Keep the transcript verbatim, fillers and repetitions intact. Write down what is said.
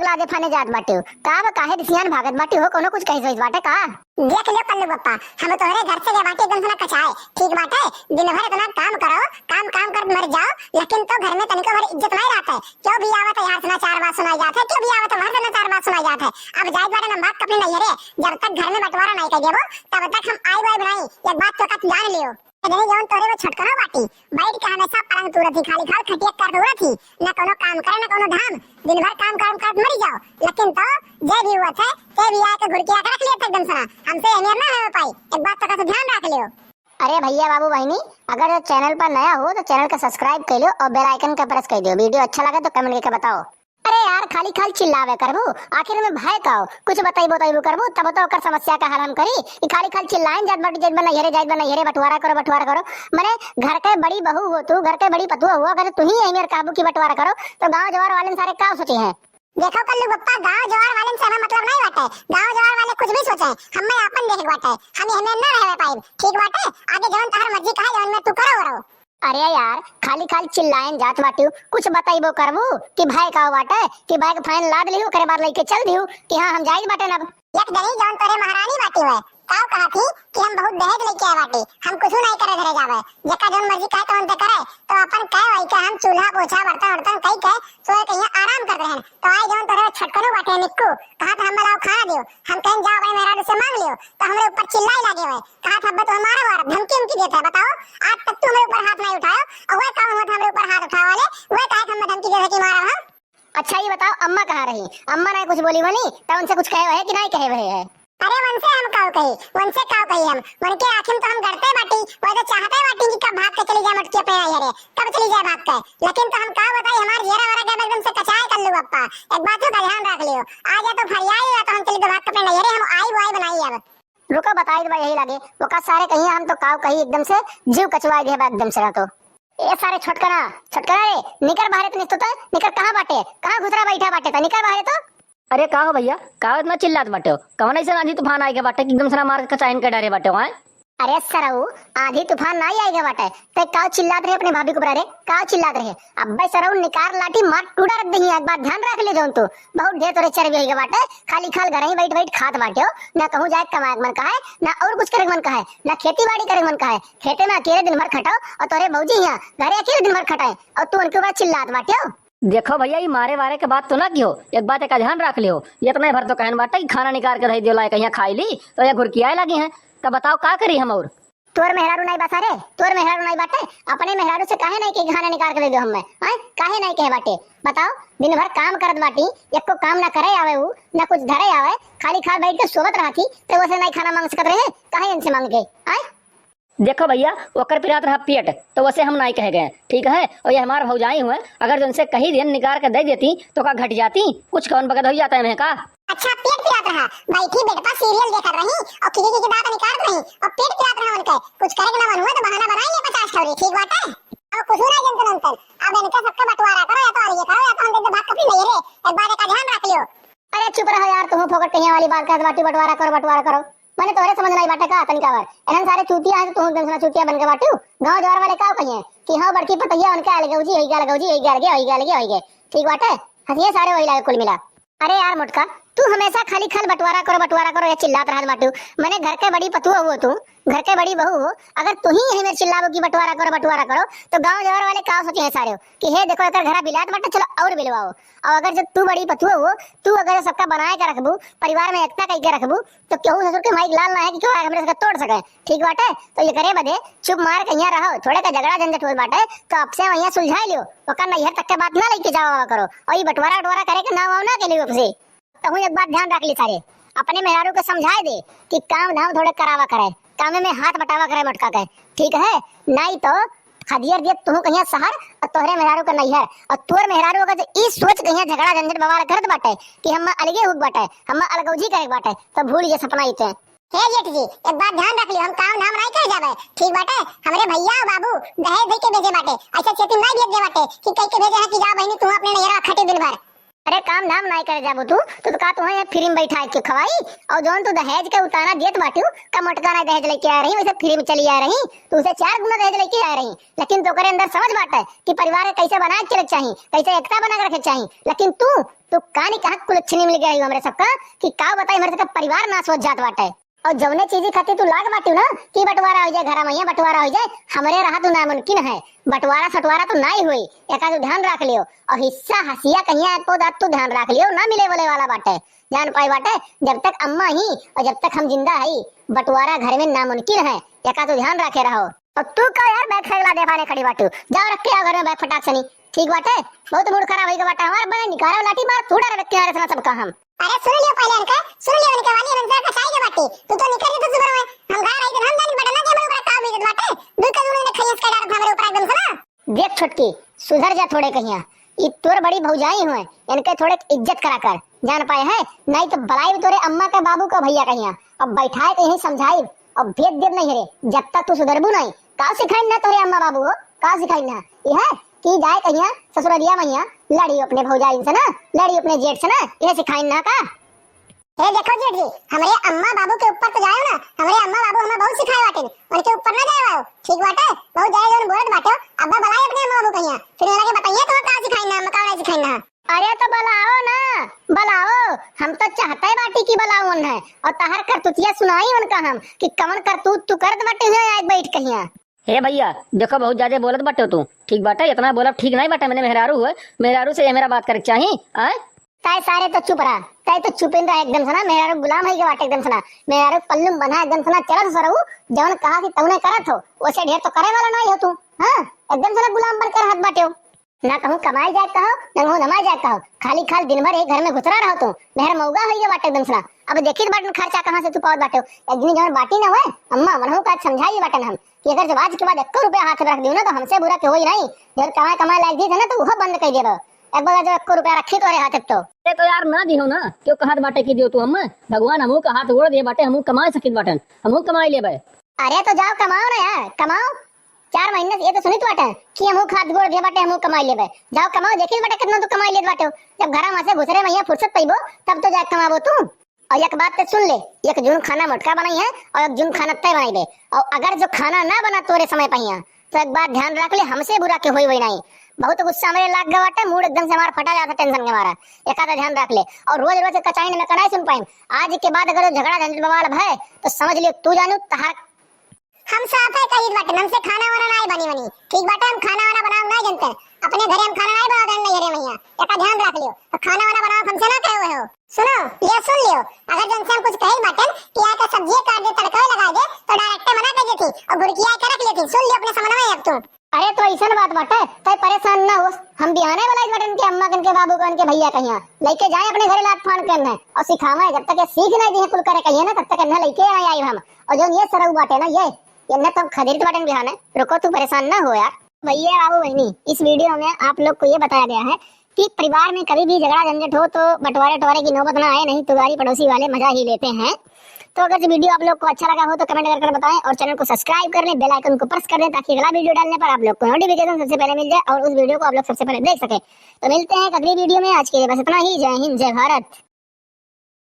का देफाने जात बाटे हो? का बा, काहे रिसियान भागत बाटे हो? कौनो कुछ कहिस वहिस बाटे का? देख लियो कल्लू बप्पा, हम तोहरे घर से गए बाटे एकदम से ना कचाए, ठीक बाटे? दिन भर इतना काम करो, काम काम कर मर जाओ, लेकिन तो घर में तनिको भर इज्जत नहीं रहत है। क्यों भी आवत है यार से ना चार बात सुनाई जात है, क्यों भी आवत है वहाँ से ना चार बात सुनाई जात है। अब जाइत बाटे ना बात अपने नैहरे, जब तक घर में बंटवारा नहीं कर देबो तब तक हम आइब वाइब नहीं, एक बात तो का तू जान लियो। जनी जवन तोरे वो छोटकनो बाटी, बैठ के हमेशा पलंग तूरत ही, खाली खाल खटिया कर तूरत ही, ना कोनो काम करे, ना कोनो धाम, दिन भर काम काम करत मरी जाओ। लेकिन तो जे भी हुआ थे, ते भी आके घुरकिया के रख लिया था एकदम सना, हमसे एहमियत ना हो पाई, एक बात तो का ध्यान रख लियो। अरे भैया, बाबू, बहिनी, अगर चैनल पर नया हो तो चैनल का सब्सक्राइब कर लो और बेल आइकन का प्रेस कर दो। वीडियो अच्छा लगे तो कमेंट करके बताओ। अरे यार, खाली खाल चिल्लावे करबू, आखिर में भय का हो? कुछ बताइबो बताइबो करबू, तब तो ओकर समस्या का हल हम करी। ई खाली खाल चिल्लाइन जात बाटी, जाइत बा नैहरे, जाइत बा नैहरे, बंटवारा करो, बंटवारा करो। मने घर के बड़ी बहू हो तू, घर के बड़ी पतुआ हो, अगर तू ही यही मेर कहबू कि बंटवारा करो, तो गाँव जवार वाले सारे का सोचे हैं? देखो कल्लू बप्पा, गाँव जवार वाले से हमें मतलब नहीं बाटे, गाँव जवार वाले कुछ भी सोचे, हमें आपन देखे के बाटे, हम एहमे ना रहे पाइब, ठीक बाटे? आगे जवन तहर मर्जी कहे, जवन में तू करो, करो। अरे यार, खाली खाल चिल्लाइन जात बाटिउ, कुछ बताइबो करबू कि भाई का बाटे, कि भाई के फाइन लाद लिहू, ओकरे बाद लइके चल दिहू कि हाँ, हम जाइत बाटे अब। एक जनी जौन तोरे महारानी बाटी हुए, काव कहा थी कि हम बहुत दहेज लेके आए बाटी, हम कुछ नहीं करे धरे जावे, जेका जौन मर्जी कहे तौन ते करे, तो अपन कहे वही के हम चूल्हा पोछा बर्तन वर्तन कई के सोए कहिया आराम कर रहे हैं। तो आई जौन तोरे छटकनू बाटे निक्कू, कहा था हम लाओ खाना दियो, हम कहें जाओ बड़े मेहरारू से मांग लियो, तो हमरे ऊपर चिल्लाई लागे हुए, कहा था अब तो हमारा वार धमकी उमकी देता है, बताओ आज तक तू मेरे ऊपर हाथ नहीं उठायो, और वह काम हुआ था हमरे ऊपर हाथ उठावा ले, वह कहा था हम धमकी दे कि मारा हम। अच्छा ये बताओ अम्मा कहाँ रही? अम्मा नहीं कुछ बोली बोली, तब उनसे कुछ कहे हुए है कि नहीं कहे हुए है? अरे उनसे हम काव कही, उनसे काव कही हम, उनके आँखी में तो हम गड़ते बाटी, वो तो चाहते बाटी कि कब भाग के चली जाए मटकी अपने नैहरे, कब चली जाए भाग के, लेकिन तो हम काव बताई हमार जियरा वरा के एकदम से कचाए कल्लू बप्पा, एक बात का ध्यान रख लियो, आ जा तो फरियाई या तो हम चली तो भाग के अपने नैहरे, हम आई बुआई बनाई अब। रुको, बताई देबा यही लागे। ओका सारे कहिया हम तो काव कही एकदम से, जीव कचुआई देबा एकदम से ना तो। ए सारे छोटकना, छोटकना रे, निकर बाहरे तो निस्तो तो, निकर कहाँ बाटे? कहाँ घुसरा बैठा बाटे? तो निकर बाहरे तो। अरे का हो भैया, का इतना चिल्लात बाटे हो? कवन ऐसा आंधी तूफान आए के बाटे कि एकदम से ना मार के कचाइन के डरे बाटे हो, हैं? अरे सरऊ, आंधी तूफान ना आई आए के बाटे। ते काव चिल्लात रहे अपने भाभी के ऊपर? अरे काव चिल्लात रहे? अब्बे सरऊ निकार लाठी मार टूटा रख दही, एक बात ध्यान रख ले जौन तू। बहुत ढेर तोरे चर्बी होई के बाटे, खाली खाल घर ही बैठ बैठ खात बाटे हो, ना कहूँ जाए कमाए के मन कहे, ना और कुछ करे के मन कहे, ना खेती बाड़ी करे के मन कहे, खेते में अकेले दिन भर खटो और तोरे भौजी हियाँ घरे अकेले दिन भर खटाए और तू उनके ऊपर चिल्लात बाटे हो। देखो भैया, ई मारे वारे के बात तो ना किहो, एक बात का ध्यान रख लिहो, इतने भर तो कहन बाटे कि खाना निकाल के धई दियो लाए कहिया खाई ली, तो ये घुरकियाए लगी हैं, तब बताओ का करी हम और? तोर मेहरारू नाई बा सारे, तोर मेहरारू नाई बाटे, अपने मेहरारू से काहे नाई के खाना निकाल के दे दो हमें, हैं? काहे नाई कहे बाटे? बताओ, दिन भर काम करत बाटी, एको काम ना करे आवे उ, ना कुछ धरे आवे, खाली खा बैठ के सोवत रहत ही, तो वसे नाई खाना मांग सकत रहे, काहे इनसे मांग के, हैं? देखो भैया, ओकर पिरात रहा पेट, तो वसे हम नाई कहे गए, ठीक है? और ये हमार भौजाई हुए, अगर जो उनसे कही दिन निकाल के दे देती, तो का घट जाती? कुछ कौन बगत हो जाता है मैं का? अच्छा, पेट पिरात रहा, बैठी बेड पर सीरियल देखत रही और खिड़की की दांत निकालत रही और पेट पिरात रहा उनके, कुछ करे के ना मन हुए तो बहाना बनाई ले पचास ठौरी, ठीक बाटे? अब कुछ ना जनतन अंतन, अब इनके सबके बंटवारा करो, या तो अलगे करो, या तो हम दे दे भाग कपड़ी नहीं रे, एक बात का ध्यान रख लियो। अरे चुप रहो यार, तुम फोकट कहिया वाली बात कहत बाटी, बंटवारा करो, बंटवारा करो। मने तोहरे समझ नाई बाटे का तनिका बार? एहन सारे चूतिया हैं, तू एकदम से ना चूतिया बन के बाटियो। गाँव जवार वाले का कहिए कि हाँ, बड़की पतोहिया उनके अलगौजी होई गे, अलगौजी होई गे, अलगे होई गे, अलगे होई गे। ठीक बाटे, हंसिए सारे वही लागे कुल मिला। अरे यार मोटका, तू हमेशा खाली खाल बंटवारा करो, बंटवारा करो, ये चिल्लात रहत बाटियो। मने घर के बड़ी पतुआ हुओ तू, घर के बड़ी बहू हो, अगर तू ही यही में चिल्लाबो कि बंटवारा करो, बंटवारा करो, तो गाँव जवार वाले का सोचे हैं सारे कि हे देखो एकर घरा बिलात बाटे, चलो और बिलवाओ। और अगर जब तू बड़ी पतुआ हो, तू अगर सबका बनाए के रखबू, परिवार में एकता कई के रखबू, तो केहू ससुर के माई के लाल ना है कि केहू आके हमरे सबके तोड़ सके। ठीक बाटे? तो ये करे बदे चुप मार के यहाँ रहो, थोड़े का झगड़ा झंझट होत बाटे, तो आपसे वहीं सुलझाए लियो, ओकर नैहर तक के बात ना लेके जावा आवा करो, और ये बंटवारा बंटवारा करे के नाम वाम ना के लियो आपसे। तहूँ एक बात ध्यान रख ली सारे, अपने मेहरारू के समझाए दे कि काम धाम थोड़े करावा करे, कामे में हाथ बटावा करे मोटका के, ठीक है? नाई तो हदियर दिए तू कहिया शहर और तोहरे मेहरारू के नैहर, और तोर मेहरारू अगर जो ई सोच कहिया झगड़ा झंझट बवाल करत बाटे कि हम अलगे हुक बाटे, हम अलगौजी करे बाटे, तो भूल ये सपना इते। हे जेठ जी, एक बात ध्यान रख लियो, हम काम धाम नहीं कर जावे, ठीक बाटे? हमरे भैया और बाबू दहेज दे के भेजे बाटे, ऐसे चेती नहीं भेज दे बाटे कि कह के भेजे हैं कि जा बहनी तू अपने नैहरा खटे दिन भर। अरे काम धाम नाई करे जाबू तू, तो, तो का तुहैं यहाँ free में बैठाए के खवाई? और जौन तू दहेज के उताना देत बाटिउ, का मोटका नाई दहेज लेके आ रही, वैसे free में चली आ रही, तू उसे चार गुना दहेज लेके आ रही। लेकिन तोकरे अंदर समझ बाटे कि परिवार के कैसे बनाए के रखे चाही, कैसे एकता बना के रखे चाही। लेकिन तू, तू कानी कहाँ कुलच्छनी मिल गया है हमरे सबका कि का बताई, हमरे सबका परिवार नाश होत जात बाटे। और जौने चीजी खातिर तू लाग बाटिउ ना कि बंटवारा हो जाए, घरा में यहाँ बंटवारा हो जाए, हमरे रहा तू नामुमकिन है। बंटवारा सटवारा तो नाई होई, एका तू ध्यान रख लियो। और हिस्सा हसिया कहिया एको दाँत तू ध्यान रख लियो, ना मिले बोले वाला बाटे, जान पाई बाटे। जब तक अम्मा ही और जब तक हम जिंदा हई, बंटवारा घर में नामुमकिन है, एका तू ध्यान रखे रहो। और तू का यार बैग सैगला दे पाने खड़ी बाटू, जाओ रख के आओ घर में बैग फटाक सनी। ठीक बाटे, बहुत मूड खराब होई के बाटे हमार, बने निकारा लाठी मार फूटा रख के सबका हम। अरे सुन लियो पहले इनका, सुन लियो इनके वाली, इनका कसाई के बाटी। तू तो निकल रही तो सुधर में। हम घर आई तो हम जानी बटना के हमरे ऊपर का बीत बाटे। दू के दूनो ने खैस के डाल हमरे ऊपर एकदम से ना। देख छोटकी, सुधर जा थोड़े कहिया। ई तोर बड़ी भौजाई हुए, इनके थोड़े इज्जत करा कर, जान पाए है? नहीं तो बलाई तोरे अम्मा के बाबू का भैया कहिया। अब बैठाए के यहीं समझाई, अब भेद देब नहीं रे, जब तक तू सुधरबू नहीं। का सिखाइन ना तोरे अम्मा बाबू हो, का सिखाइन ना? यह कि जाए कहिया ससुरलिया मैया लड़ी अपने भौजाइन से ना, लड़ी अपने जेठ से ना, यह सिखाइन ना का? ए देखो जेठ जी, हमरे अम्मा बाबू के ऊपर तो जाओ ना, हमरे अम्मा बाबू हमें बहुत सिखाए बाटे, उनके ऊपर ना जाओ। ठीक बाटे, बहुत जाए जौन बोलत बाटे, अब्बा बुलाए अपने अम्मा बाबू कहिया, फिर उनके बताइए तो का सिखाइन ना, का नहीं सिखाइन ना। अरे तो बुलाओ ना, बुलाओ, हम तो चाहते बाटी कि बुलाओ उन्हें, और तहर करतूतिया सुनाई उनका हम कि कवन करतूत तू करत बाटे हुए आज बैठ कहिया। हे भैया, देखो बहुत ज्यादा बोलत बाटे तू, ठीक बाटे, इतना बोलब ठीक नहीं बाटे, मैंने मेहरारू हुए, मेहरारू से ये मेरा बात करे के चाही, आय? तय सारे तो चुप रहा, तय तो चुपिन रहा एकदम से ना, मेहरारू गुलाम है के बाटे एकदम से ना, मेहरारू पल्लू में बंधा एकदम से ना, चलत सरऊ, जवन कहा कि तउने करत हो, वैसे ढेर तो करे वाला नहीं हो तू, हाँ, एकदम से ना गुलाम बनकर हाथ बाटे हो। ना कहूँ कमाए जाए कहो, ना कहूँ नमाए जाए कहो, खाली खाल दिन भर एक घर में घुसरा रहो तू, मेहर मौगा होइए बाटे एकदम से ना। अब देखित बाटन खर्चा कहाँ से तू पावत बाटे हो। एक दिन जवन बाटी ना हुए, अम्मा, मनहू का समझाई बाटन हम कि अगर जब आज के बाद एको रुपया हाथ में रख दियो ना तो हमसे बुरा के होई नहीं। जब कमाए कमाए लायक दी थे ना तो वह बंद कर देबो। एक बार जब एको रुपया रखी तोरे हाथ तो। अरे तो यार ना दिहो ना, क्यों कहत बाटे कि दियो तू हम? भगवान हमहू का हाथ गोड़ दिए बाटे, हमहू कमाए सकित बाटन, हमहू कमाई लेबे। अरे तो जाओ कमाओ ना यार, कमाओ। चार महीने से ये तो सुनित बाटे कि हमहू का हाथ गोड़ दिए बाटे, हमहू कमाई लेबे। जाओ कमाओ, देखित बाटे कितना तू कमाई लेत बाटे हो। जब घर में से घुसरे में यहाँ फुर्सत पइबो तब तो जाके कमाबो तू। और एक बात ते सुन ले, एक जून खाना मोटका बनाई है और एक जून खाना तय बनाई दे। और अगर जो खाना ना बना तोरे समय पहिया तो एक बात ध्यान रख ले, हमसे बुरा के होई वही नहीं। बहुत गुस्सा हमरे लाग गवा बाटे, मूड एकदम से हमारा फटा जाता टेंशन के मारा। एक आधा ध्यान रख ले। और रोज रोज कचाइन में कनाई सुन पाइम। आज के बाद अगर झगड़ा झंझट बवाल भय तो समझ लियो तू जानू तहार। हम साफ है कही बाटे, हमसे खाना वाना नहीं बनी बनी। ठीक बाटे, हम खाना वाना बनाओ नहीं जानते। अपने घरे हम खाना नहीं बनाते हैं नैहरे में यहाँ। एका ध्यान रख लियो। तो खाना वाना बनाओ हमसे ना कहे हुए हो। सुनो, ये सुन लियो, अगर जन से हम कुछ कही बाटन कि आके सब्जी काट दे, तड़का लगा दे, तो डायरेक्ट मना कर देती और घुड़किया के रख लेती। सुन लियो अपने समझ में अब तुम। अरे तो ऐसा बात बाटे, तय परेशान ना हो। हम बिहाने वाला इस बटन के अम्मा कन के बाबू कन के भैया कहिया लेके जाए अपने घरे लात फान करने और सिखावे। जब तक ये सीख नहीं दिए कुल करे कहिए ना, तब तक इन्हें लेके आए आई हम। और जो ये सरऊ बाटे ना, ये, ये न तो खदेरित बाटन बिहाने। रुको, तू परेशान ना हो यार। भैया बाबू बहनी, इस वीडियो में आप लोग को ये बताया गया है कि परिवार में कभी भी झगड़ा झंझट हो तो बंटवारे टवारे की नौबत ना आए, नहीं तो गारी पड़ोसी वाले मजा ही लेते हैं। तो अगर जो वीडियो आप लोग को अच्छा लगा हो तो कमेंट कर कर बताएं और चैनल को सब्सक्राइब कर लें, बेल आइकन को प्रेस कर दें ताकि अगला वीडियो डालने पर आप लोग को नोटिफिकेशन सबसे पहले मिल जाए और उस वीडियो को आप लोग सबसे पहले देख सकें। तो मिलते हैं एक अगली वीडियो में। आज के लिए बस इतना ही। जय हिंद, जय भारत।